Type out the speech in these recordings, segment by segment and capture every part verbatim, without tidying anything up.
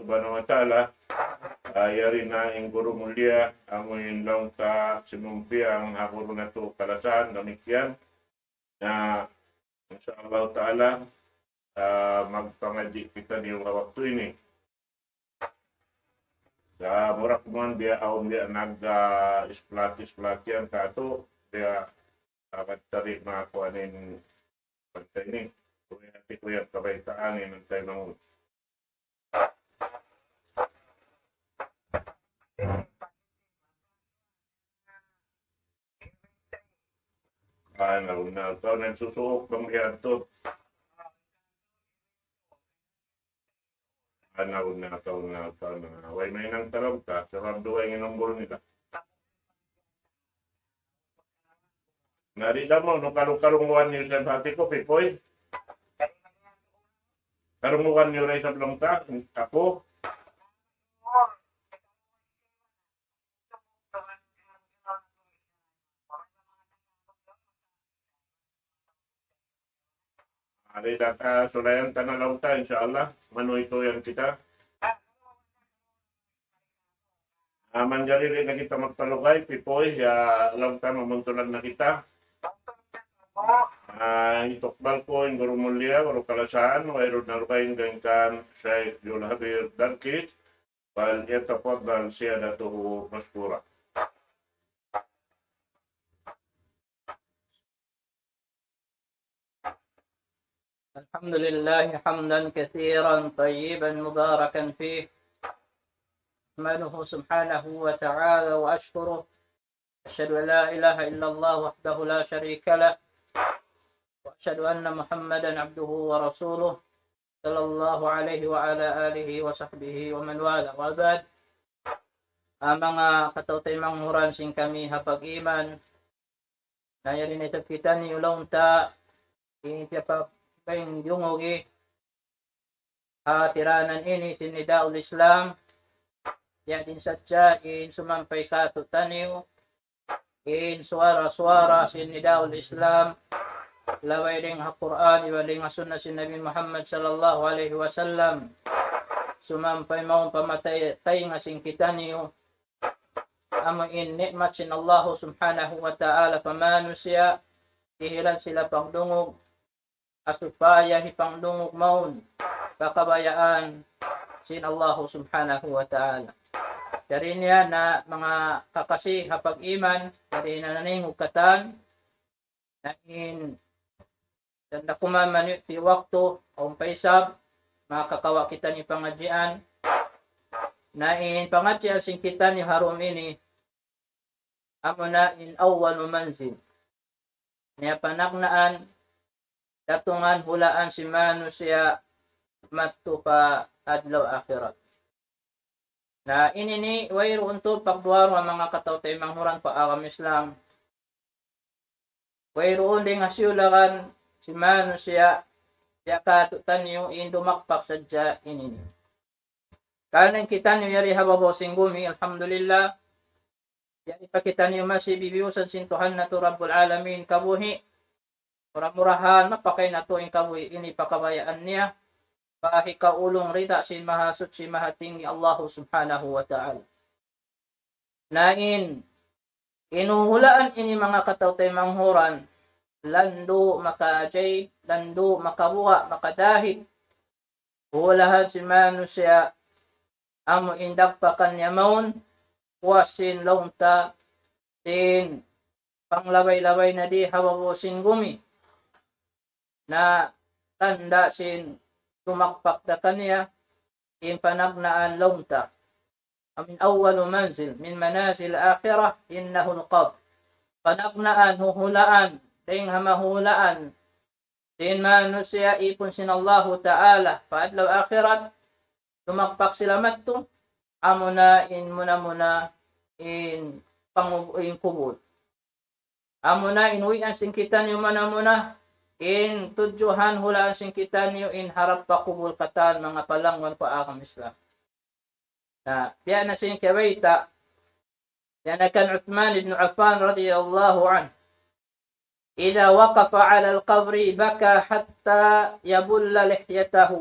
Subhanahu wa Ta'ala, ah, yari na in guru mulia, amu in laung ta simumpiang ha guru natu' kalasahan, damikkiyan. Na, insya Allah Ta'ala, ah, magpangadji' kitaniyu ha waktu ini. Sa' mura kuman biya' awn biya' nag, ah, isplati-isplatihan katu', biya', ah, magtari manga kuwan in pagka ini. Kuya, hati ku yan, kabaytaan in hantay mangun. Ah, nauna, ikaw nagsusuok bang diyan to. Ah, nauna, ikaw na, ikaw na. Way mahinang talaw ka, sarap duwa in number nila. Nari da mu, nung kalu-kalunguan niyu sa hati ku, Pipoy. Kalunguan niyu ray sa belum ta, aku. Ari da ka sulayan ta na laung ta, insya Allah. Manuy-tuyan kita. Ah, manjari di' na kita magpalugay, Pipoy, ya laung ta mamuntulan na kita. Ah, hitukbal ku in guru mulia, guru kalasahan, wayruun na lugay in dayn kan Sheikh Jul Habir Darkis, فليتفضل سيادته مشكورا. الحمد لله حمدا كثيرا طيبا مباركا فيه. أحمده سبحانه وتعالى وأشكره. أشهد أن لا إله إلا الله وحده لا شريك له. وأشهد أن محمدا عبده ورسوله. صلى الله عليه وعلى آله وصحبه ومن والاه. وبعد. Ah, manga kataw-taymanghuran sin kami ha pag-iman, na yari na isab kitaniyu laung ta, in piyapagpaingyungugi ha tiranan ini sin Nidaul Islam, ya din sadja in sumampay katu'taniyu, in suwara-suwara sin Nidaul Islam, labay dayn ha Qur'an, iban dayn ha sunna sin Nabi Muhammad sallallahu alayhi wasallam, sumampay mawn pa matay taynga sin kitaniyu, amu in ni'mat sin Allahu subhanahu wa ta'ala pa manusiya', dihilan sila pagdungug, ha supaya hipangdungug mawn pa kabayaan sin Allahu subhanahu wa ta'ala. Jari niya na manga kakasi ha pag-iman, jari na naningug katan, na in, tanda' kuman man ti waktu, awn pa isab, makakawa' kita ni pangadjian, na in pangadjian sin kita ni ha dum ini, amuna in awwalu manzil. Niya panagnaan, datungan, hulaan sin manusiya' madtu pa adlaw akhirat. Na ini ini, wayruun tuud pagduwa-ruwa manga kataw-taymanghuran pa agama Islam. Wayruun dayn ha siyulagan sin manusiya', ya katu'taniyu in dumakpak sadja ini ini. Karna' in kitaniyu yari ha babaw sin gumi, alhamdulillah, yari pa kitaniyu masi biyusan sin Tuhan natu' Rabbul Alamin kabuhi'. Mura-murahan, mapakay natu' in kabuhi' ini pa kabayaan niya, pa hikaulung rida sin Mahasuchi Mahatinggi Allahu subhanahu wa ta'ala. Na in, in huhulaan ini manga kataw-taymanghuran, landu' makaajaib, landu' makabuga', makadahik, huhulaan sin manusiya', amu in dagpakan niya mawn, puas sin laung ta, sin panglabay-labay na di ha babaw sin gumi. Na tanda' sin dumakpak da kaniya, in panagnaan laung ta. Amu in awwalu manzil min manazil akhirah innahu al-qabr. Panagnaan, huhulaan, dayn ha mahulaan sin manusiya' ipun sin Allahu Ta'ala pa adlaw akhirat, dumakpak sila madtu, amuna in muna-muna in pangub-, in kubul. Amuna in uwian sin kitaniyu muna-muna, in tudjuhan hulaan sin kitaniyu in harap pa kubul katan manga palangwan pa agama Islam. Na, biya' na sin kiyabayta', biya' na kan Uthman ibn Affan radiyallahu anhu, إذا وقف على القبر بكى حتى يبل لحيته.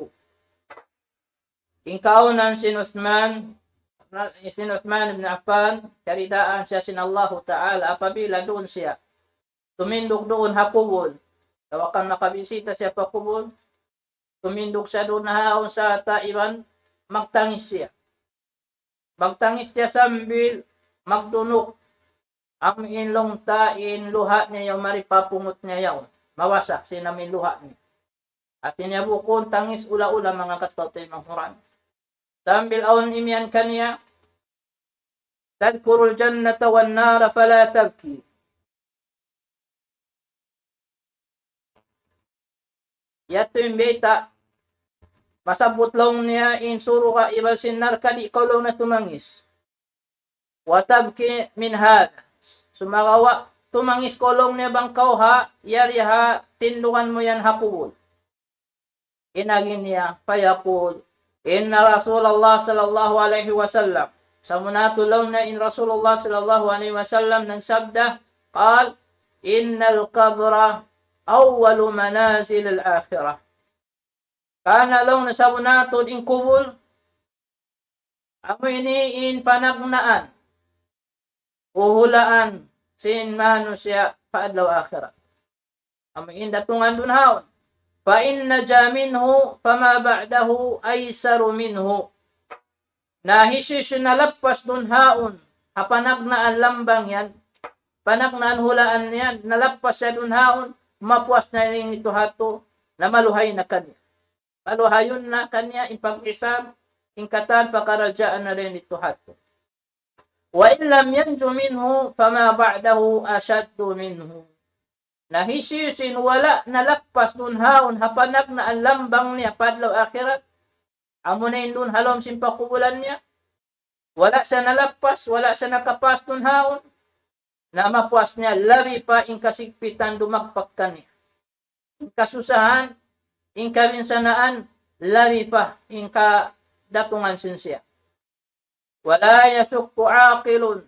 In kaunan sin Uthman, sin Uthman ibn Affan, kiyaridaan siya sin Allahu Ta'ala apabila duun siya tumindug duun ha kubul. Tawakan makabisita siya pa kubul, tumindug siya duun ha awn sata iban magtangis siya. Magtangis siya sambil magdunuk. Amu in laung ta in luha' niya yaun mari pa pungut niya yaun. Mawasak sin amu in luha' niya. Hati niya bukun tangis ula-ula manga kataw-taymanghu ran. Sambil awn imiyan kaniya, تذكر الجنة والنار فلا تبكي. Yadtu in bayta', masabbut laung niya in surga' iban sin narka', di' kaw laung niya tumangis. وتبكي من هذا. Sumagawa' tumangis kaw laung niya bang kaw ha, yari ha tindugan mu yan ha kubul. In agi niya, فيقول إن رسول الله صلى الله عليه وسلم. Sabunnal tuud laung niya in Rasulullah sallallahu alayhi wasallam nagsabda, قال: إن القبر أول منازل الآخرة. Karna' laung niya sabunnal tuud in kubul, amu ini in panagnaan, huhulaan sin manusiya' pa adlaw akhirat. Amu in datungan duun haun. فإن نجا منه فما بعده أيسر منه. Na hisiyu-siyu nalappas duun haun, ha panagnaan lambang yan, panagnaan hulaan yan, nalappas siya duun haun, mapuas na in didtu ha yadtu, na maluhay na kaniya. Paluhayun na kaniya in pag-isab, in katan pakaradjaan na dayn didtu ha yadtu. وإن لم ينج منه فما بعده أشد منه. Na hisiyu-siyu in wala' nalappas duun haun ha panagnaan lambang niya pa adlaw akhirat, amu na in duun ha lawm sin pakubulan niya, wala' siya nalappas, wala' siya nakapas duun haun, na mapuas niya labi pa in kasigpitan dumagpak kaniya. In kasusahan, in kabinsanaan, labi pa in kadatungan sin siya. ولا يشك عاقل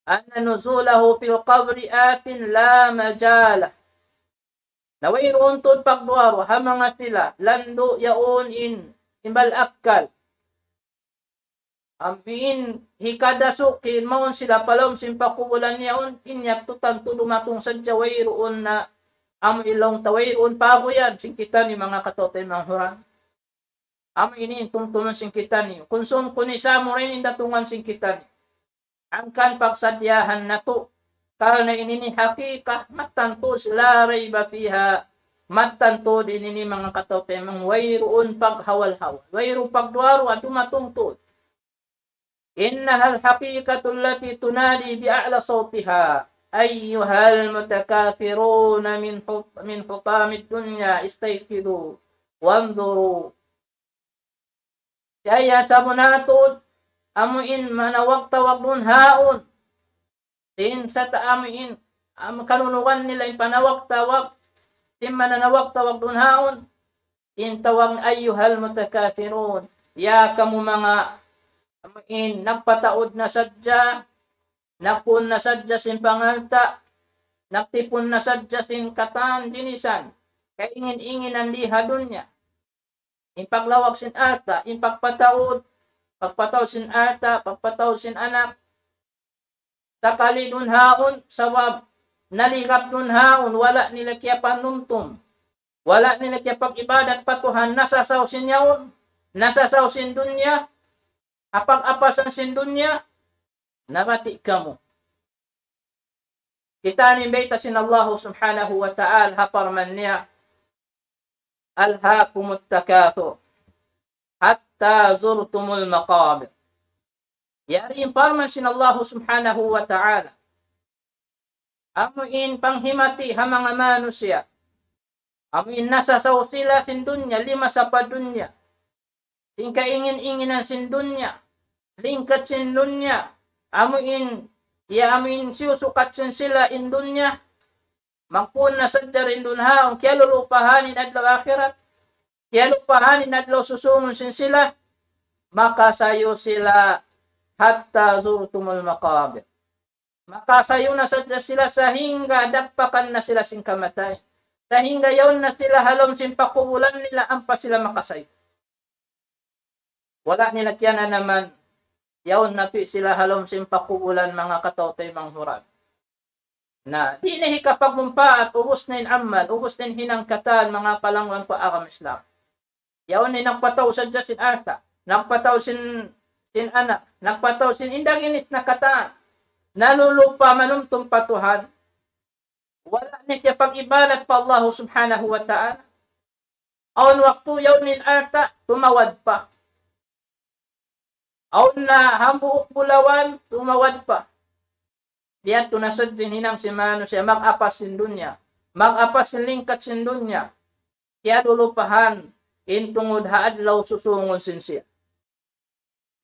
أن نزوله في القبر آت لا مجال. Na wayruun tuud pagduwa-ruwa ha manga sila, landu' yaun in, in bal akkal. Amu in hikadasuki mawn sila pa lawm sin pakubulan yaun, in yadtu tantu dumatung sadja, wayruun na amu in laung ta wayruun paguyan sin kitaniyu manga kataw-taymanghuran. Amu ini in tumtumun sin kitaniyu. Kunsum kuni sa mu rin in datungan sin kitaniyu. Hangkan pagsadiyahan natu'. Karna' ini in haqiqa, mattan tuud لا ريب فيها. Mattan tuud ini in manga kataw-taymanghuran, wayruun paghawal-hawal. Wayruun pagduwa-ruwa, dumatung tuud. إنها الحقيقة التي تنادي بأعلى صوتها: أيها المتكاثرون من حط-، من حطام الدنيا استيقظوا وانظروا. Siya yan sabunnal tuud, amu in manawag-tawag duun haun. Sin sata amu in, amu kanunugan nila in panawag-tawag, sin mananawag-tawag duun haun. In tawag, أيها المتكاثرون. Ya kamu manga, amu in, nagpataud na sadja, nagpuun na sadja sin pangalta', nagtipun na sadja sin katan jinisan, kaingin-inginan di ha dunya. In paglawag sin alta', in pagpataud, pagpataud sin alta', pagpataud sin anak, sakali duun haun, sabab naligap duun haun, wala' nila kiyapanumtum, wala' nila kiyapag-ibadat pa Tuhan, nasasaw sin yaun, nasasaw sin dunya, apag-apasan sin dunya, nabati' kamu. Kitaniyu in bayta' sin Allah subhanahu wa ta'ala ha parman niya, ألهاكم التكاثر حتى زرتم المقابر. Yari in parman sin Allah subhanahu wa ta'ala. Amu in panghimati ha manga manusiya'. Amu in nasasaw sila sin dunya, limasa pa dunya. Sin kaingin-inginan sin dunya, lingkat sin dunya, amu in, ya amu in siyusukat sin sila in dunya, magpuun na sadja dayn duun haun, kiyalulupahan in adlaw akhirat, kiyalulupahan in adlaw susungun sin sila, makasayu sila حتى زرتم المقابر. Makasayu na sadja sila sahingga dappakan na sila sin kamatay. Sahingga yaun na sila ha lawm sin pakubulan nila ampa sila makasayu. Wala' nila kiyananaman, yaun na tuud sila ha lawm sin pakubulan, manga kataw-taymanghuran. Na, di' na hikapagmumpaat, ubus na in amal, ubus na in hinang katan, manga palangwan ku agama Islam. Yaun in nagpataw sadja sin alta', nagpataw sin, sin anak, nagpataw sin indaginis na katan. Nalulupa manumtum pa Tuhan. Wala' na kiyapag-ibadat pa Allah subhanahu wa ta'ala. Awn waktu yaun in alta', tumawad pa. Awn na hambuuk bulawan, tumawad pa. Biya' tu na sadja in hinang sin manusiya', mag-apas sin dunya, mag-apas sin lingkat sin dunya. Kiyalulupahan in tungud ha adlaw susungun sin siya.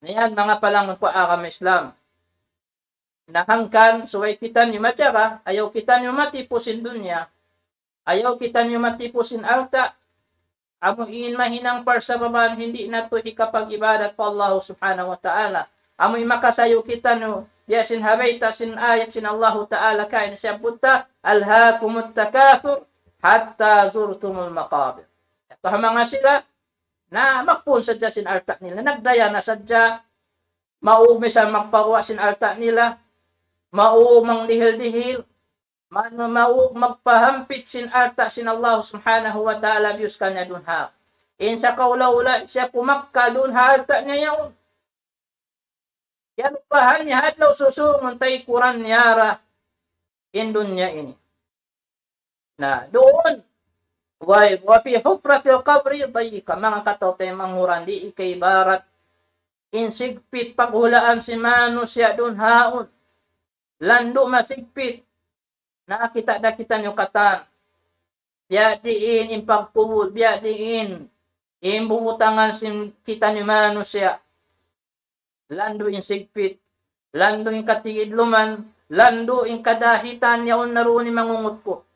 Na yan, manga palangwan ku agama Islam. Na hangkan, subay kitaniyu majaga, ayaw kitaniyu matipu sin dunya, ayaw kitaniyu matipu sin alta', amu in mahinang parsababan, di' natu' hikapag-ibadat pa Allah subhanahu wa ta'ala. Amu in makasayu kitaniyu, biya' sin ha bayta' sin ayat sin Allah ta'ala, kaina siyabbut ta, ألهاكم التكاثر حتى زرتم المقابر. Yadtu ha manga sila, na magpuun sadja sin alta' nila, nagdaya na sadja, maug misan magpaguwa' sin alta' nila, maug mangdihil-dihil, man-, maug magpahampit sin alta' sin Allah subhanahu wa ta'ala biyus kaniya duun ha. In sakaula-ula siya kumakka duun ha alta' niya yaun. Kiyalupahan niya ha adlaw susungun taykuran niya ra in dunya ini. Na, duun. Way, وفي حفرة القبر ضيقة. Manga kataw-taymanghuran, di' kaibarat in sigpit paghulaan sin manusiya' duun haun. Landu' masigpit. Nakakita' da kitaniyu katan. Biya' diin in pagkubul, biya' diin in bubutangan sin kitaniyu manusiya'. Landu' in sigpit, landu' in katigidluman, landu' in kadahitan, yaun na duun in mangungutkut.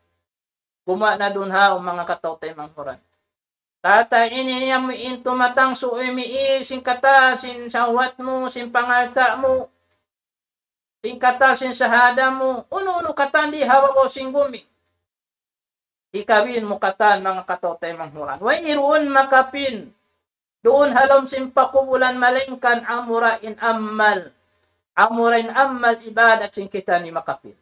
Gumuwa' na duun haun, manga kataw-taymanghuran. Tata ini niya mu in tumatang suuy miis sin katan sin sahwat mu, sin pangalta' mu, sin katan sin sahada mu, unu-unu katan di' ha babaw sin gumi. Hikabin mu katan, manga kataw-taymanghuran. Wayruun makapin duun ha lawm sin pakubulan malaingkan amura in amal. Amura in amal ibadat sin kitaniyu makapin.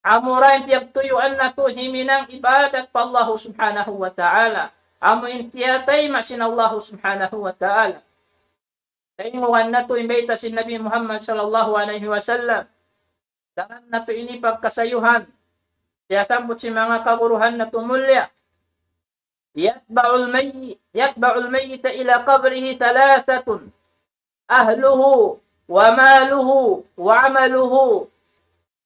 Amura in piyagtuyuan natu' himinang ibadat pa Allahu subhanahu wa ta'ala. Amu in tiyatayma' sin Allahu subhanahu wa ta'ala. Tayngugan natu' in bayta' sin Nabi Muhammad sallallahu alayhi wasallam. Daran natu' ini pagkasayuhan. Siyasabbut sin manga kaguruhan natu' mulliya. يتبع الميت، يتبع الميت إلى قبره ثلاثة، أهله وماله وعمله،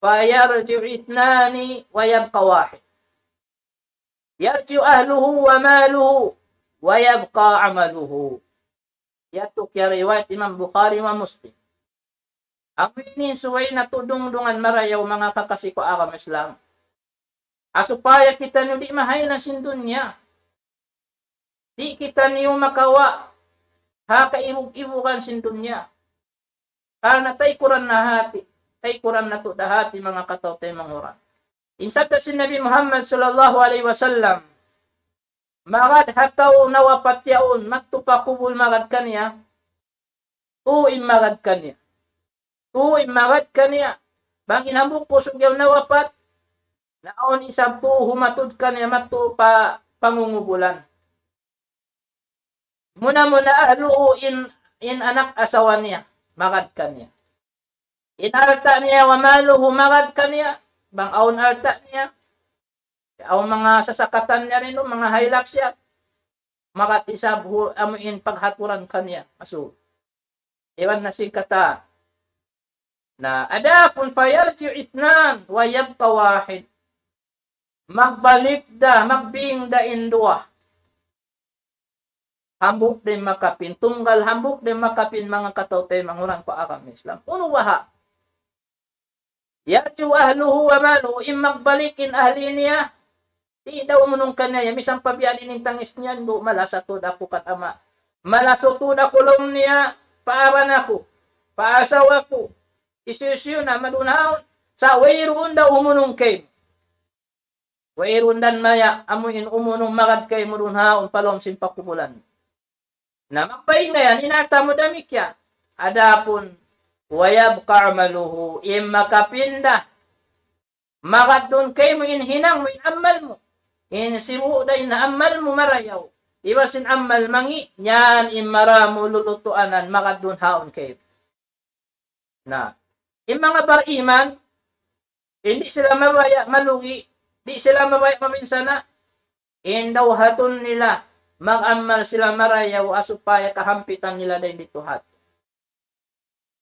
فيرجع اثنان ويبقى واحد. يرجع أهله وماله ويبقى عمله. Yadtu kiyariwayat Imam Bukhari wa Muslim. Amu ini subay natu' dungdungan marayaw, manga kakasi ku agama Islam. Ha supaya kitaniyu di' mahayna sin dunya. Di' kitaniyu makawa' ha kaibug-ibugan sin dunya. Karna' taykuran na hati, taykuran natu' da hati, manga kataw-taymanghuran. In sabda sin Nabi Muhammad sallallahu alayhi wasallam, magad ha tau nawapat yaun, madtu pa kubul magad kaniya, tū in magad kaniya. Tū in magad kaniya. Bang in hambuuk kusug yaun nawapat, na awn isab tū humatud kaniya madtu pa pangungubulan. Muna-muna ahluhu in, in anak asawa niya, magad kaniya. In alta' niya, wa maluhu, magad kaniya, bang awn alta' niya, awn manga sasakatan niya rin, manga hilak siya, magad isab hu-, amu in paghaturan kaniya, masu. Iban na sin katan. Na, adapun فيرجع اثنان ويبقى واحد. Magbalik da, magbing da in duwa. Hambuuk da in makapin, tunggal hambuuk da in makapin, manga kataw-taymanghuran ku agama Islam. Unu baha'? يرجع أهله وماله, in magbalik in ahli niya, di' da umunung kaniya, misan pa biya' diin in tangis niya, du, malasa tuud aku kan ama'. Malasa tuud aku laung niya, pa anak ku, pa asawa ku, hisiyu-siyu na madunaun, sa' wayruun da umunung kaymu. Wayruun da maya, amu in umunung magad kaymu duun haun pa lawm sin pakubulan. Na magpahinga yan, in alta' mu damikkiyan. Adapun, ويبقى عمله, in makapinda, magad duun kaymu in hinang mu, in amal mu. In sibu' da in amal mu marayaw. Iban sin amal mangi', yan in mara mu lulutuanan, magad duun haun kaymu. Na, in manga bariman, di' sila mabaya' malugi, di' sila mabaya' maminsana', in dawhatun nila, mag-amal sila marayaw, ha supaya kahampitan nila dayn didtu ha adtu.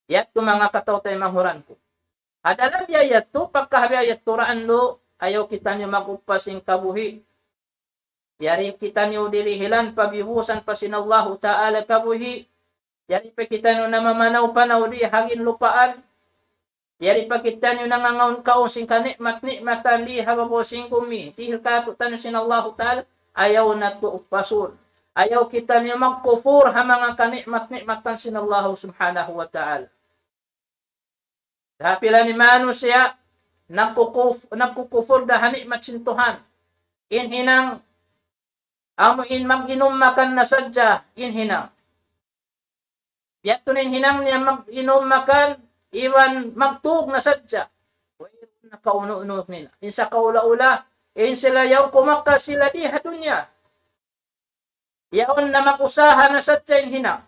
Yadtu manga kataw-taymanghuran ku. Ha dalam biya' yadtu, pagka ha biya' yadtu raan lu, ayaw kitaniyu mag-uppas sin kabuhi'. Yari kitaniyu dirihilan pa biyubusan pa sin Allahu Ta'ala kabuhi'. Yari pa kitaniyu namamanaw-panaw di ha ginlupaan. Yari pa kitaniyu nangangaun-kaun sin kanikmat-nikmatan di ha babaw sin gumi. Dihil kātu'niyu sin Allahu Ta'ala, ayaw natu' uppasun. Ayaw kitaniyu magkufur ha manga kanikmat-nikmatan sin Allahu Subhanahu wa Ta'ala. Sa' pila ni manusiya', nagkukuf-, nagkukufur da ha nikmat sin Tuhan. In hinang, amu in mag-inum makan na sadja, in hinang. Biya' tuud in hinang niya mag-inum makan, iban magtug na sadja. Wayruun na kaunu-unu nila. In sakaula-ula, in sila yaun kumakal sila di ha dunya. Yaun na mag-usaha na sadja in hinang.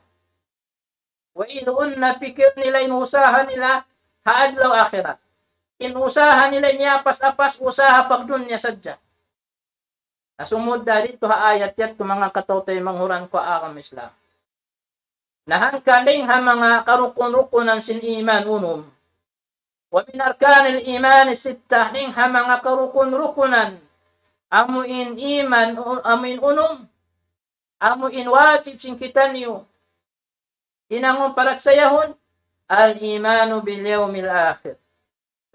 Wayruun na pikil nila in usaha nila ha adlaw akhirat. In usaha nila in iyapas-apas usaha pagdunya sadja. Na sumud da didtu ha ayat yadtu manga kataw-taymanghuran ku ha agama Islam. Na hangkan dayn ha manga karukun-rukunan sin iman unum. ومن أركان الإيمان الستة, dayn ha manga karukun-rukunan, amu in iman, amu in unum, amu in wajib sin kitaniyu hinangun parachayahun, الإيمان باليوم الآخر.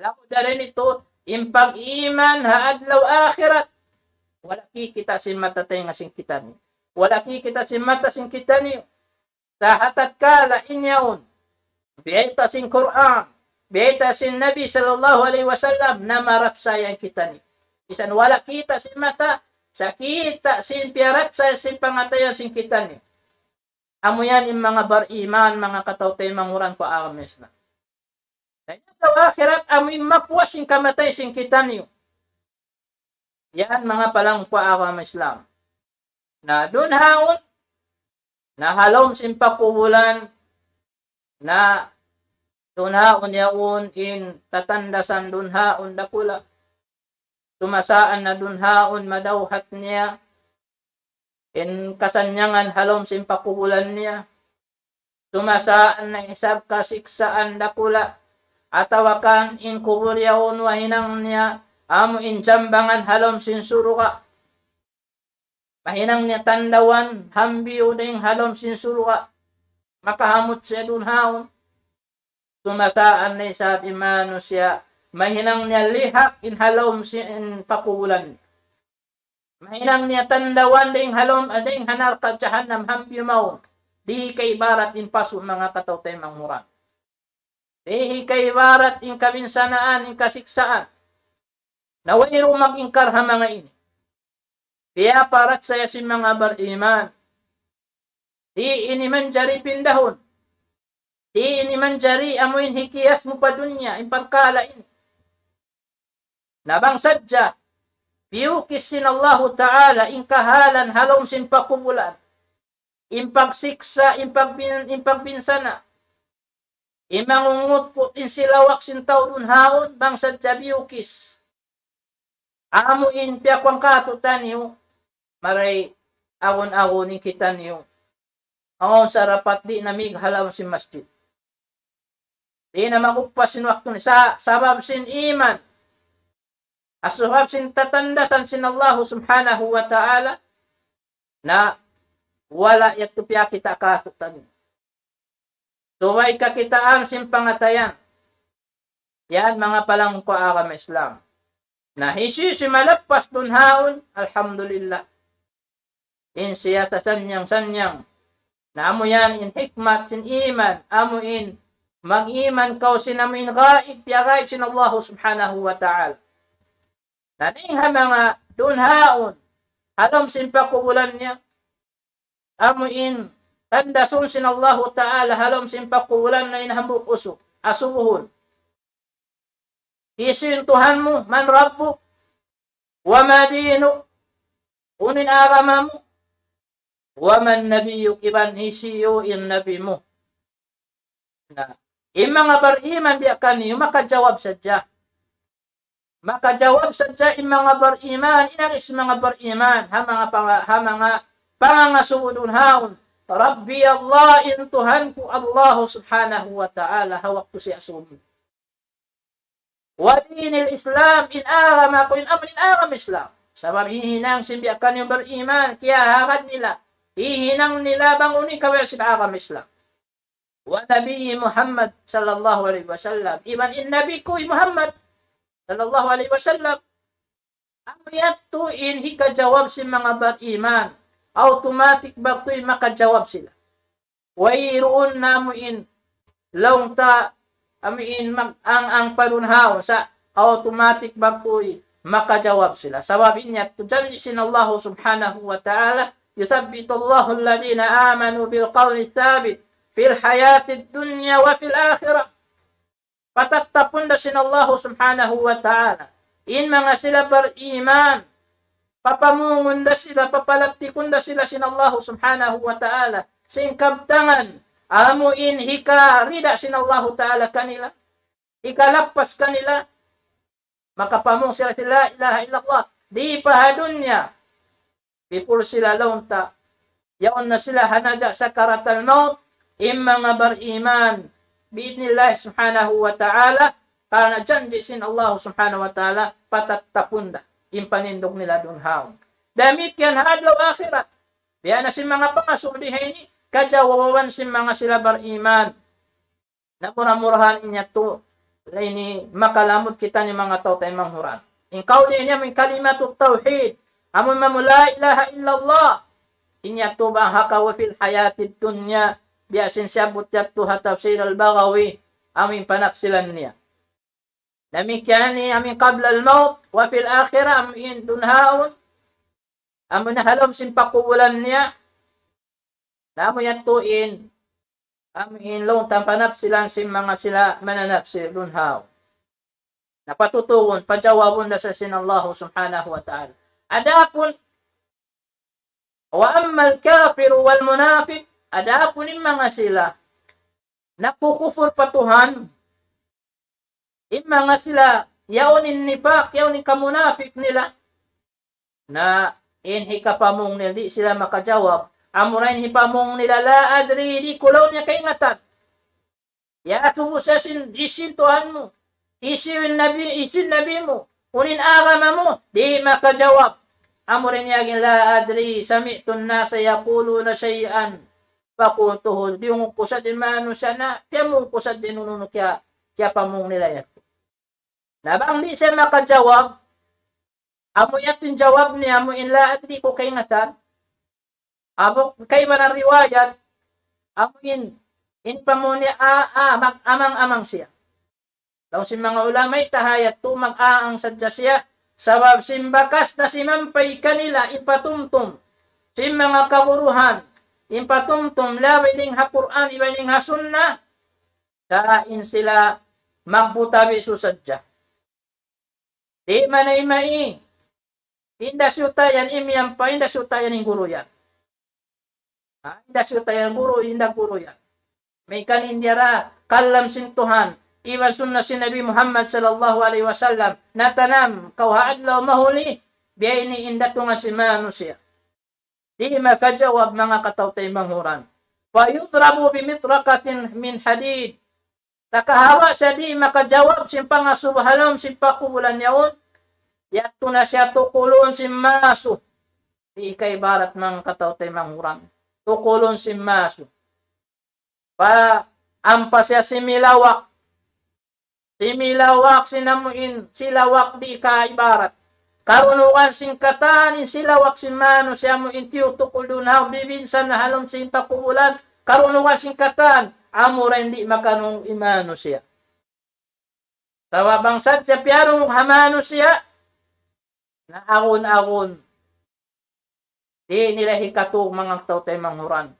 Laung dayn didtu, in pag-iman ha adlaw akhirat. Wala' kikita' sin mata taynga sin kitaniyu. Wala' kikita' sin mata sin kitaniyu. Sa' ha tatkala in yaun, biyayta' sin Qur'an, biyayta' sin Nabi sallallahu alayhi wasallam, na marachaya in kitaniyu. Misan wala' kita' sin mata, sa' kita' sin piyarachaya sin pangatayan sin kitaniyu. Amu yan in manga bariman, manga kataw-taymanghuran ku ha agama Islam. Na in adlaw akhirat, amu in mapuas sin kamatay sin kitaniyu. Yan manga palangga' ku ha agama Islam. Na duun haun, na ha lawm sin pakubulan, na duun haun yaun in tatandasan duun haun dakula'. Sumasaan na duun haun madawhat niya in kasannyangan ha lawm sin pakubulan niya. Sumasaan na isab kasiksaan dakula', atawa kan in kubul yaun mahinang niya amu in jambangan ha lawm sin surga'. Mahinang niya tandawan hambiyu dayn ha lawm sin surga'. Makahamut siya duun haun. Sumasaan na isab in manusiya', mahinang niya lihak in ha lawm sin pakubulan. Mahinang niya tandawan dayn ha lawm, dayn ha narka' jahannam hambiyu mawn. Di' kaibarat in pasu' manga kataw-taymanghuran. Di' kaibarat in kabinsanaan, in kasiksaan. Na wayruun mag-ingkar ha manga ini. Piyaparachaya sin manga bariman. Di' ini manjari pindahun. Di' ini manjari amu in hikiyas mu pa dunya, in parkala' ini. Na bang sadja, piyukis sin Allahu Ta'ala in kahalan ha lawm sin pakubulan, in pagsiksa', in pagbin-, in pagbinsana', in mangungutput in silawak sin tau duun haun, bang sadja biyukis. Amu in piyakuwan kātu'niyu, maray agun-agun in kitaniyu. Awn sarapat di' na mīg ha lawm sin masjid. Di' na mag-uppas sin waktu niya. Sa-, sabab sin iman. Sabab sin tatandasan sin Allahu Subhanahu wa Ta'ala. Na wala' yadtu piyakita' kātu'niyu. Subay kakitaan sin pangatayan. Yan manga palangga' ku ha agama Islam. Na hisiyu-siyu malappas duun haun, alhamdulillah. In siya sasannyang-sannyang. Na amu yan in hikmat sin iman, amu in mag-iman kaw sin amu in gaib, piyagaib sin Allahu Subhanahu wa Ta'ala. Na dayn ha manga duun haun, ha lawm sin pakubulan niya, amu in tandasun sin Allahu Ta'ala ha lawm sin pakubulan na in hambuuk usug, asubuhun. Hisiyu in Tuhan mu, man Rabbuk, wa ma dinuk, unu in agama mu, wa man nabiyyuk, iban hisiyu in nabi mu. Na, in manga bariman biya' kaniyu, makajawab sadja. Makajawab sadja in manga bariman, in aris manga bariman, ha manga panga-, ha manga pangangasubu duun haun, Rabbi Allah, in Tuhan ku Allahu Subhanahu wa Ta'ala, ha waktu siya asubu. Wa dinil Islam, in agama ku in amun in agama Islam. Sabab hihinang sin biya' kaniyu bariman, kiyahagad nila, hihinang nila bang unu in kabayaan sin agama Islam. Wa Nabi Muhammad sallallahu alayhi wasallam. Iban in Nabi ku hi Muhammad sallallahu alayhi wasallam. Amu yadtu in hikajawab sin manga bariman. Automatic ba kuy makajawab sila. Wayruun na amu in laung ta amu in mag-ang-ang pa duun haun sa automatic ba kuy makajawab sila. Sabab in yadtu janji' sin Allahu Subhanahu wa Ta'ala, يثبت الله الذين آمنوا بالقول الثابت في الحياة الدنيا وفي الآخرة. Patattapun da sin Allahu Subhanahu wa Ta'ala in manga sila bariman, papamungun da sila, papalaptikun da sila sin Allahu Subhanahu wa Ta'ala sin kabtangan, amu in hikarida sin Allahu Ta'ala kanila, hikalappas kanila, makapamung sila sin la ilaha illallah. Di' pa ha dunya, before sila laung ta, yaun na sila ha naja' sakaratul maut, in manga bariman, bi'idhnillah subhanahu wa ta'ala, karna' janji' sin Allah subhanahu wa ta'ala, patattapun da in panindug nila duun haun. Damikkiyan ha adlaw akhirat. Biya' na sin manga pangasubu di ha ini, kajawaban sin manga sila bariman. Na mura-murahan in yadtu, ini makalamud kita ini manga tau taymanghud. In kawl ini amu in kalimatut tawhid, amu in mamu la ilaha illallah. In yadtu bang ha kawl في الحياة الدنيا, biya' sin siyabbut yadtu ha Tafsir al-Baghawi, amu in panapsilan niya. Damikkiyan ini amu in قبل الموت وفي الآخرة, amu in duun haun, amu in ha lawm sin pakubulan niya, na amu yadtu in, amu in laung ta panapsilan sin manga sila mananapsil duun haun. Na patutugun, pajawabun da sa sin Allah subhanahu wa ta'ala. Adapun, وأما الكافر والمنافق, adapun in manga sila nagkukupur pa Tuhan, in manga sila, yaun in nifaq, yaun in kamunapik nila. Na in hikapamung nila, di' sila makajawab. Amura in hipamung nila, لا أدري, di' ku laung niya kaingatan. Ya, asubu sa sin, hisiyu in Tuhan mu, hisiyu in Nabi, hisiyu in Nabi mu, unu in agama mu, di' makajawab. Amura in yagi, لا أدري، سمعت الناس يقولون شيئا فقلته, diyungug ku sadja in manusiya' na, piyamung ku sadja in unu-unu kiya-, kiyapamung nila yadtu. Na bang di' siya makajawab, amu yadtu in jawab niya, amu in لا أدري, di' ku kaingatan. Amu kaibanan riwayat, amu in, in pamung niya, a, a, mag-amang-amang siya. Laung sin manga ulama, ita ha yadtu mag-aang sadja siya, sabab sin bakas na simampay kanila in patumtum sin manga kaguruhan, in patumtum, labi dayn ha Qur'an, iban dayn ha Sunnah, sa' in sila magbuta bisu sadja. Di' manay-may. Inda siyuta yan, imiyan pa, inda siyuta yan in guru yan. Ha? Inda siyuta yan guru, inda guru yan. Maykan in diyara, kalam sin Tuhan, iban sunna sin Nabi Muhammad sallallahu alayhi wasallam, natanam, kaw ha adlaw mahuli, biya' ini in datungan sin manusiya'. Di' makajawab manga kataw-taymanghuran. فيضرب بمطرقة من حديد. Takahawa siya di' makajawab sin pangasubu ha lawm sin pakubulan yaun. Yadtu na siya tukulun sin masu. Di' kaibarat manga kataw-taymanghuran. Tukulun sin masu. Pa, ampa siya similawak. Similawak sin amu in, silawak di' kaibarat. Karunugan sin katan in silawak sin manusiya' amu in tiyutukul duun ha bibinsan na ha lawm sin pakubulan. Karunugan sin katan, amura in di' makanung in manusiya'. Sabab bang sadja piyarunug ha manusiya', na agun-agun. Di' nila hikatug manga kataw-taymanghuran.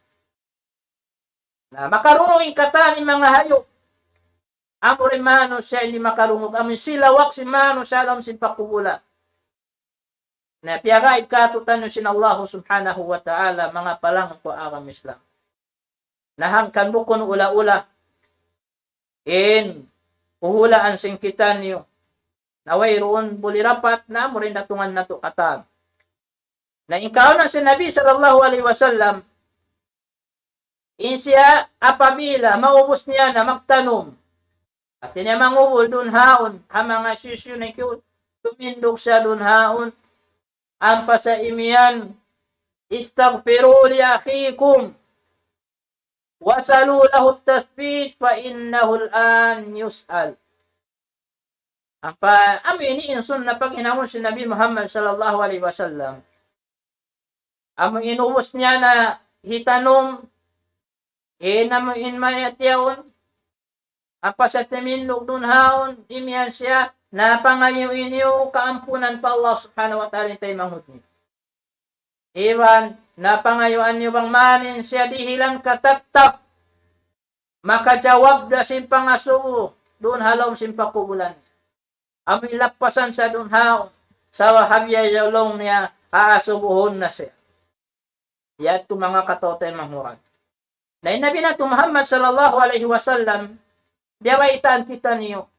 Na makarungug in katan in manga hayup. Amu in manusiya' di' makarungug, amu in silawak sin manusiya' ha lawm sin pakubulan. Na piyagaid kātu'niyu sin Allah subhanahu wa ta'ala, manga palangga' ku agama Islam. Na hangkan bukun ula-ula in huhulaan sin kitaniyu. Na wayruun buli rapat na amu in datungan natu' katan. Na in kaagi sin Nabi sallallahu alayhi wasallam, in siya apabila maubus niya na magtanum, hāti niya mangubul duun haun, ha manga sisyu na kiyu, tumindug siya duun haun, ampa sa imiyan, استغفروا لأخيكم وسلوا له التثبيت فإنه الآن يسأل. Ampa, amu ini in sunnat paghinangun sin Nabi Muhammad sallallahu alayhi wasallam. Amu in ubus niya na hitanum, in amu in mayat yaun, ampa sa timindug duun haun, imiyan siya, na pangayuun niyu kaampunan pa Allah subhanahu wa ta'ala in taymanghud niyu. Iban, na pangayuun niyu bang mayan siya dihilan katattap makajawab da sin pangasubu duun ha lawm sin pakubulan. Amu in lappasan siya duun haun, sa' ha biya' yaun laung niya, aasubuhun na siya. Yadtu manga kataw-taymanghuran. Na in Nabi natu' Muhammad sallallahu alayhi wasallam, biyabaytaan kitaniyu.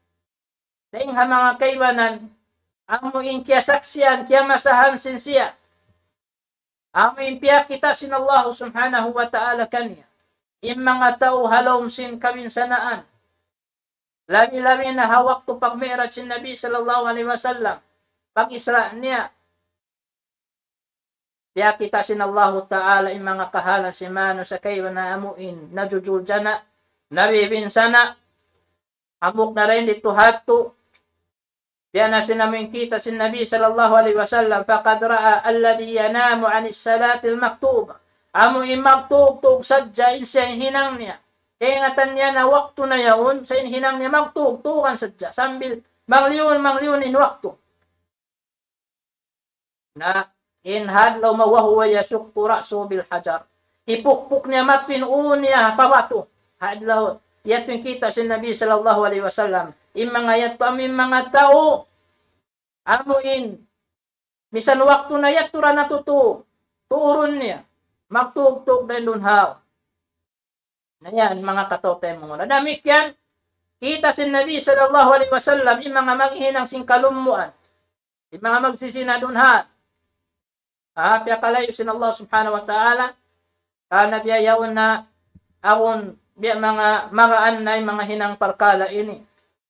Dayn ha manga kaibanan, amu in kiyasaksian, kiyamasahan sin siya. Amu in piyakita' sin Allah subhanahu wa ta'ala kaniya. In manga tau ha lawm sin kabinsanaan. Labi-labi na ha waktu pag-Mi'raj sin Nabi sallallahu alayhi wasallam. Pag-Isra niya. Piyakita' sin Allahu Ta'ala in manga kahalan sin manusiya' kaibanan amu in najujuljana', nabibinsana', hambuuk na dayn didtu ha yadtu. Biya' na sin amu in kita' sin Nabi sallallahu alayhi wasallam, فقد رأى الذي ينام عن الصلاة المكتوبة. Amu in magtugtug sadja in siya in hinang niya. Kaingatan niya na waktu na yaun, sa' in hinang niya magtugtugan sadja. Sambil mangliyun, mangliyun in waktu. Na in ha adlaw ma وهو يشق رأسه بالحجر. Hipukpuk niya madtu in ū niya pa batu. Ha adlaw, yadtu in kita' sin Nabi sallallahu alayhi wasallam. In manga yadtu amu in manga tau, amu in, misan waktu na yadtu ra natutu, tuurun niya. Magtugtug dayn duun haun. Na yan, manga kataw-taymanghuran. Damikkiyan, kita' sin Nabi sallallahu alayhi wasallam, in manga maghihinang sin kalummuan. In manga magsisina duun ha. Ah, piyakalayu' sin Allah subhanahu wa ta'ala. Karna' biya' yaun na, awn biya' manga magaan na in manga hinang parkala' ini.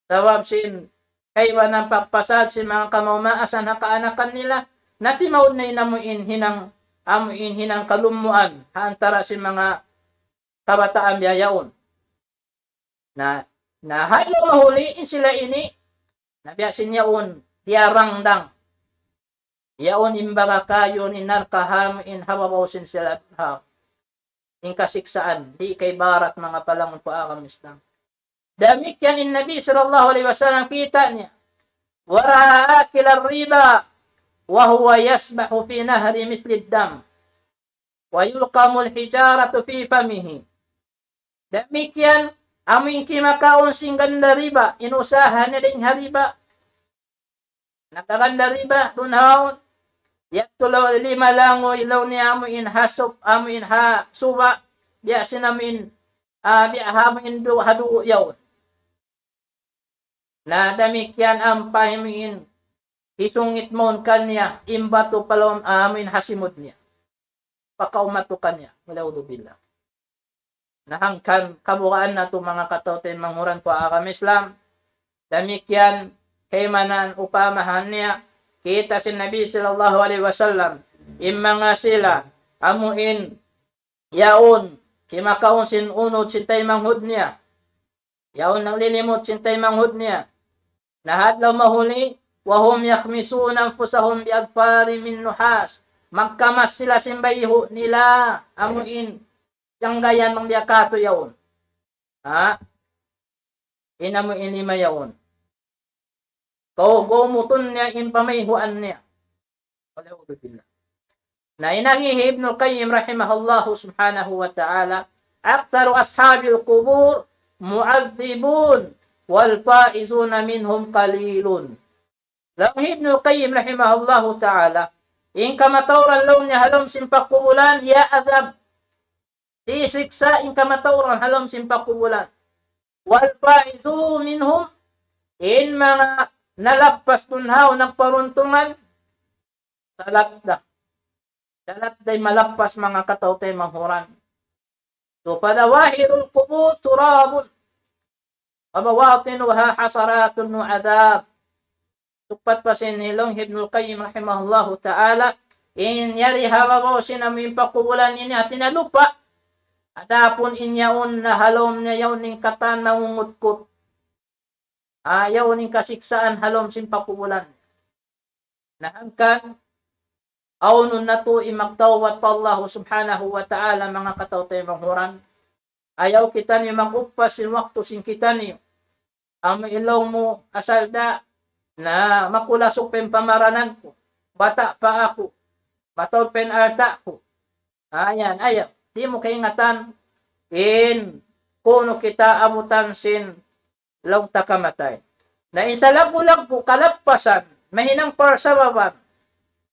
Sabab sin kaibanan pagpasad sin manga kamaas-maasan ha kaanakan nila, na timaud na in amu in hinang, amu in hinang kalummuan, ha antara sin manga kabataan biya' yaun. Na, na ha adlaw mahuli, in sila ini, na biya' sin yaun, diyarangdang. Yaun in baga kayu in narka' ha amu in ha babaw sin sila ha. In kasiksaan, di' kaibarat manga palangga' ku agama Islam. Damikkiyan in Nabi sallallahu alayhi wasallam kita' niya. ورأى آكل الربا وهو يسبح في نهر مثل الدم ويلقم الحجارة في فمه. Damikkiyan, amu in kimakaun sin ganda riba, in usaha niya dayn ha riba. Nakaganda riba, duun haun. Yadtu law lima languy, laung niya amu in ha sup, amu in ha suba, biya' sin amu in, ah, biya' ha amu in du-, ha dugu' yaun. Na damikkiyan ampa amu in, hisungit mawn kaniya, in batu pa lawm amu in ha simud niya. Pakaumatu kaniya. والعياذ بالله. Na hangkan kabugaan natu' manga kataw-taymanghuran ku agama Islam. Damikkiyan kaibanan upamahan niya, kita' sin Nabi sallallahu alayhi wasallam, in manga sila, amu in, yaun, kimakaun sin unud sin taymanghud niya. Yaun naglilimut sin taymanghud niya. Na ha adlaw mahuli, وهم يخمسون أنفسهم بأظفار من نحاس. Magkamas sila sin bayhu' nila, amu in, janggayan bang biya' katu' yaun. Ha? In amu in lima yaun. Kaw gumutun niya in pamayhuan niya. والعياذ بالله. Na in agi hi Ibnul Qayyim rahimahullahu subhanahu wa ta'ala, أكثر أصحاب القبور معذبون والفائزون منهم قليل. Laung hi Ibnul Qayyim rahimahullahu ta'ala, in kamatauran laung niya ha lawm sin pakubulan, iyaadab, sisiksa' in kamatauran ha lawm sin pakubulan. والفائزون منهم, in manga nalappas duun ha yaun nagparuntungan, salat da. Salat da in malappas manga kataw-taymanghuran. So, فظواهر القبور تراب وبواطنها حسرات وعذاب. Tuput pa sin laung hi Ibnul Qayyim rahimahullahu ta'ala, in yari ha babaw sin amu in pakubulan ini hati niya lupa'. Adapun in yaun na ha lawm niya yaun in katan mangungutkut. Ah, yaun in kasiksaan ha lawm sin pakubulan. Na hangkan, awnun natu' in magtawbat pa Allah subhanahu wa ta'ala, manga kataw-taymanghuran. Ayaw kitaniyu mag-uppas sin waktu sin kitaniyu. Amu in laung mu asal da, na makulasuk pa in pamaranan ku. Bata' pa aku. Mataud pa in alta' ku. Ayan, ayaw. Di' mu kaingatan in kunu' kita abutan sin laung ta kamatay. Na in salaggu'-laggu' kalappasan, mahinang parsababan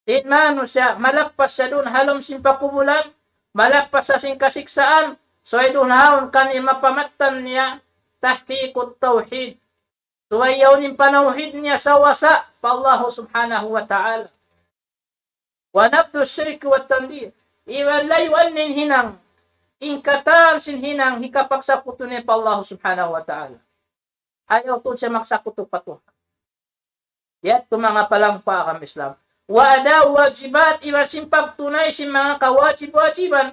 sin manusiya', malappas siya duun ha lawm sin pakubulan, malappas siya sin kasiksaan, subay duun ha yaun kaniya mapamattan niya tahqiqut tawhid. Subay yaun in panawhid niya sawasa pa Allah subhanahu wa ta'ala. ونبذ الشرك والتنديد. Iban layuan niya in hinang, in katan sin hinang hikapagsakutu niya pa Allah subhanahu wa ta'ala. Ayaw tuud siya magsakutu pa Tuhan. Yadtu manga palangga' ha agama Islam. وأداء الواجبات, iban sin pagtunay sin manga kawajib-wajiban.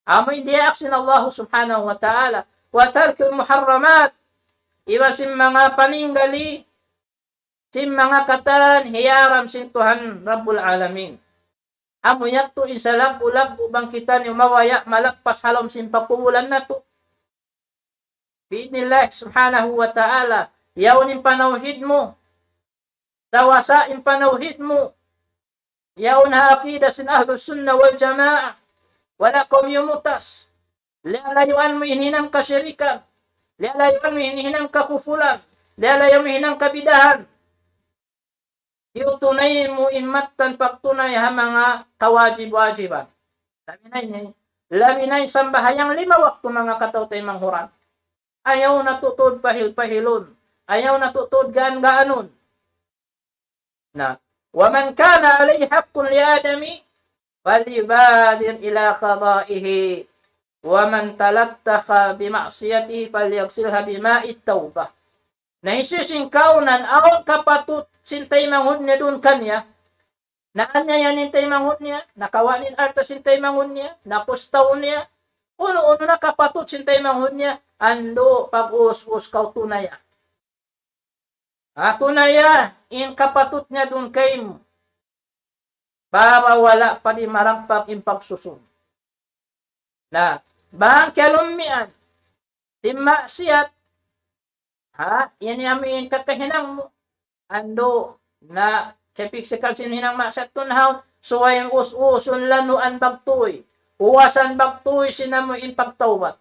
Amu in diyaak sin Allah subhanahu wa ta'ala. وترك المحرمات, iban sin manga paninggali sin manga katan hiyaram sin Tuhan Rabbul Alamin. Amu yadtu in salaggu'-laggu' bang kitaniyu mabaya' malappas ha lawm sin pakubulan natu'. Bi'idhnillah subhanahu wa ta'ala, yaun in panawhid mu. Sawasa in panawhid mu. Yaun ha aqida sin Ahlus Sunnah wal Jamaah. Wala' kaw miyumutas. Liyalayuan mu in hinang kasirikan. Liyalayuan mu in hinang kakupulan. Liyalayuan mu in hinang kabidahan. Iyutunay mu in mattan pagtunay ha manga kawajib-wajiban. Labi na ini, labi na in sambahayang lima waktu manga kataw-taymanghuran. Ayaw natu' tuud pahil-pahilun. Ayaw natu' tuud gaan-gaanun. Na, ومن كان عليه حق لآدم فليبادر إلى قضائه ومن تلطخ بمعصيته فليغسلها بماء التوبة. Na hisiyu-siyu in kaawnan awn kapatut sin taymanghud niya duun kaniya, naaniya niya in taymanghud niya, nakawa' niya in alta' sin taymanghud niya, nakustaw niya, unu-unu na kapatut sin taymanghud niya, andu' pag-us-us kaw tunaya. Ha, tunaya in kapatut niya duun kaymu. Para wala' pa di' maragpak in pagsusun. Na, bang kiyalummian sin maksiyat, ha, yan in amu in kakahinang mu. Andu', na, kiyapiksikal sin hinang maksiyat tunhaw, subay us-usun lanuan bagtuy. Uwasan bagtuy sin amu in pagtawbat.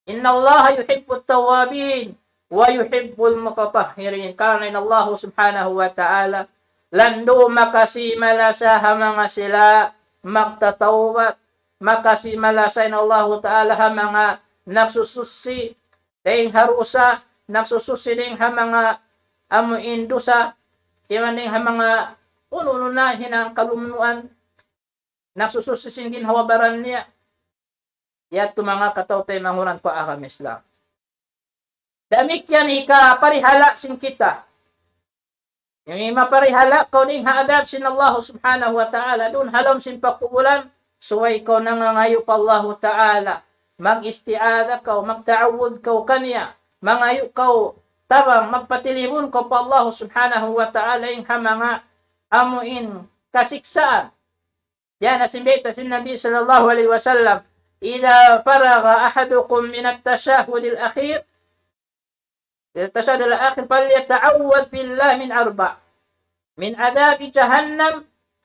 إن الله يحب التوابين ويحب المتطهرين. Karna' in Allah subhanahu wa ta'ala, landu' makasi malasa ha manga sila magtatawbat. Makasi malasa in Allah ta'ala ha manga nagsusuchi dayn ha dusa, nagsusuchi dayn ha manga amu in dusa, iban dayn ha manga unu-unu na hinang kalumuan, nagsusuchi sin ginhawa-baran niya. Yadtu manga kataw-taymanghuran ku ha agama Islam. Damikkiyan hikaparihala' sin kita. Ini maparihala' kaw dayn ha adab sin Allah subhanahu wa ta'ala. Duun ha lawm sin pakubulan, subay kaw nangangayu' pa Allah ta'ala. Mag-isti'adha kaw, magta'awwudh kaw kaniya. Mangayu' kaw tabang, magpatilibun kaw pa Allah subhanahu wa ta'ala dayn ha manga amu in kasiksaan. Yan na sin bayta' sin Nabi sallallahu alayhi wasallam, إذا فرغ أحدكم من التشهد الأخير، من التشهد الأخير، فليتعوذ بالله من أربع، من عذاب جهنم،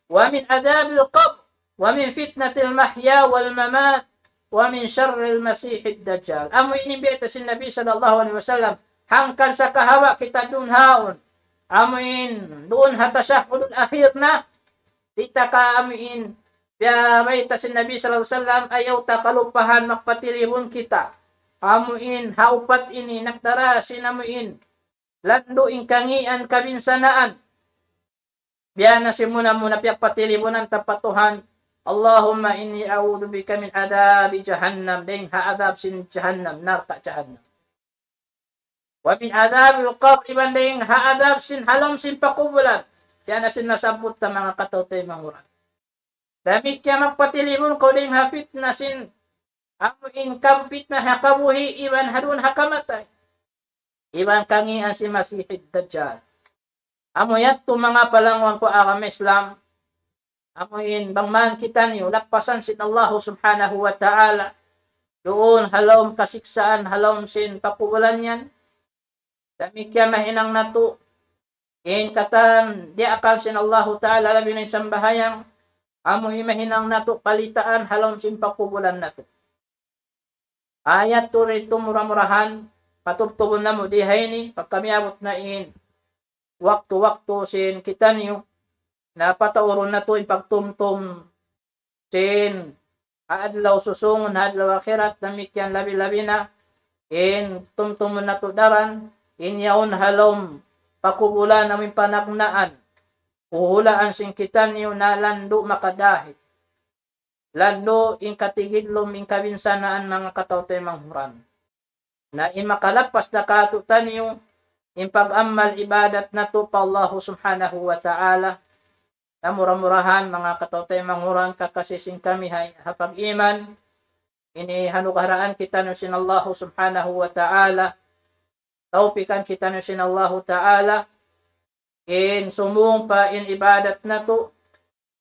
ومن عذاب القبر، ومن فتنة المحيا والممات، ومن شر المسيح الدجال. Amu ini in bayta' sin Nabi sallallahu alayhi wasallam. Hangkan sa kahawa kita duun haun. Amu in duun ha tashahhudul akhir na. Di' ta ka amu in, biya' bayta' sin Nabi sallallahu alayhi wasallam, ayaw ta kalupahan magpatilibun kita. Amu in, ha upat ini, nagdara sin amu in, landu' in kangīan kabinsanaan. Biya' na sin muna-muna piyagpatilibunan ta pa Tuhan, اللهم إني أعوذ بك من عذاب جهنم, dayng ha adab sin jahannam, narka' jahannam. ومن عذاب القبر, iban dayng ha adab sin ha lawm sin pakubulan. Biya' na sin nasabbut ta manga kataw-taymanghuran. Damikkiyan magpatilibun kaw dayng ha fitna sin, amu in kam fitna ha kabuhi' iban ha duun ha kamatay. Iban kangīan sin Masihid Dajjal. Amu yadtu manga palangwan ku agama Islam. Amu in bang man kitaniyu lappasan sin Allahu Subhanahu wa Ta'ala duun ha lawm kasiksaan, ha lawm sin pakubulan yan. Damikkiyan mahinang natu' in katan diyaak sin Allahu Ta'ala labi na in sambahayang, amu in mahinang natu' palitaan ha lawm sin pakubulan natu'. Ayat tu ri tu mura-murahan, patubtubun namu' di ha ini, pagka miyabut na in waktu-waktu sin kitaniyu, na pataurun natu' in pagtumtum sin ha adlaw susungun, ha adlaw akhirat, damikkiyan labi-labi na in tumtumun natu' daran, in yaun ha lawm pakubulan amu in panagnaan, huhulaan sin kitaniyu na landu' makadahil. Landu' in katigidlum in kabinsanaan manga kataw-taymanghuran. Na in makalappas da kātu'niyu, in pag-amal ibadat natu' pa Allahu Subhanahu wa Ta'ala. Na mura-murahan manga kataw-taymanghuran kakasi sin kami ha, ha pag-iman. Ini hanugaharaan kitaniyu sin Allahu Subhanahu wa Ta'ala. Tawpikan kitaniyu sin Allahu Ta'ala. In sumung pa in ibadat natu',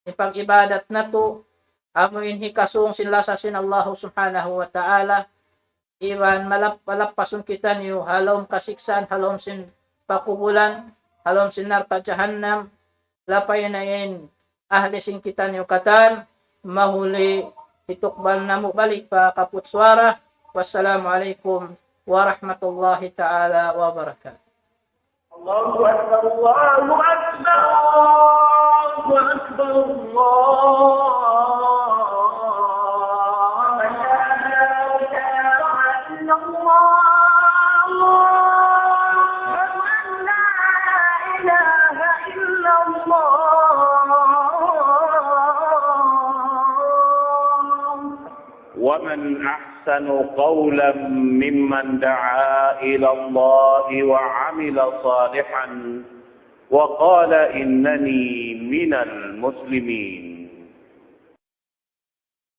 in pag-ibadat natu', amu in hikasung sin lasa sin Allahu Subhanahu wa Ta'ala, iban malap-, malappasun kitaniyu ha lawm kasiksaan, ha lawm sin pakubulan, ha lawm sin narka' jahannam, lapay na in ahli sin kitaniyu katan, mahuli hitukbal namu' balik pa kaput suwara. Wassalamu alaykum warahmatullahi ta'ala wabarakatuh. الله أكبر، الله أكبر، الله أكبر، الله أكبر. لا إله إلا الله. أشهد أن لا إله إلا الله. ومن أحسن قولا ممن دعا إلى الله وعمل صالحا وقال إنني من المسلمين.